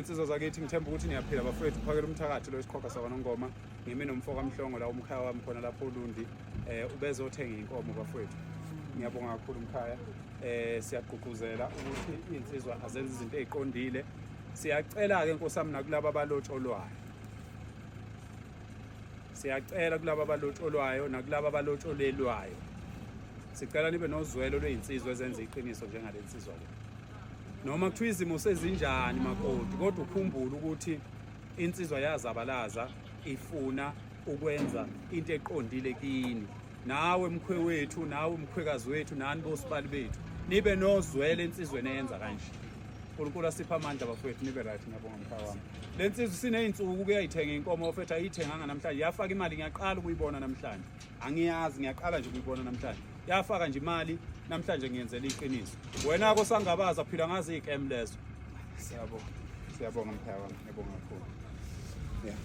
Insizwa zakithi, ngithemba ukuthi niyaphila bafowethu. Phakela umthakathi lo isiqhoga sakwaNongoma. Ngimi nomfo kaMhlongo la, umkhaya wami khona lapho uLundi. Ubezothenga inkomo bafowethu. Ngiyabonga kakhulu mkhaya. Siyagqugquzela ukuthi insizwa azenze izinto eziqondile. Siyacela ke Nkosi yami nakulabo abalotsholwayo. Siyacela kulabo abalotsholwayo nakulabo abalotsholelwayo. Sicela nibe nozwelo lwezinsizwa ezenza iqiniso njengale nsizwa le. Noma kuthiwa izimo sezinjani makoti, kodwa ukhumbule ukuthi insizwa yazabalaza ifuna ukwenza into eqondile kini. Nawe mkhwe wethu, nawe mkhwekazi wethu, nani bosibali bethu, nibe nozwelo ensizweni eyenza kanje. uNkulunkulu asipha amandla bafowethu, nibe right. Ngiyabonga mkhaya wami. Le nsizwa siney'nsuku kuyayithenga inkomo bafethu, ayiyithenganga namhlanje, yafaka imali. Ngiyaqala ukuyibona namhlanje, angiyazi, ngiyaqala nje ukuyibona namhlanje. Yafaka nje imali namhlanje, ngiyenzela iqiniso. Wena ko sangabaza phila ngazi ikem lezo. Siyabonga, siyabonga mkhaya wami, ngiyabonga kakhulu. Yeah.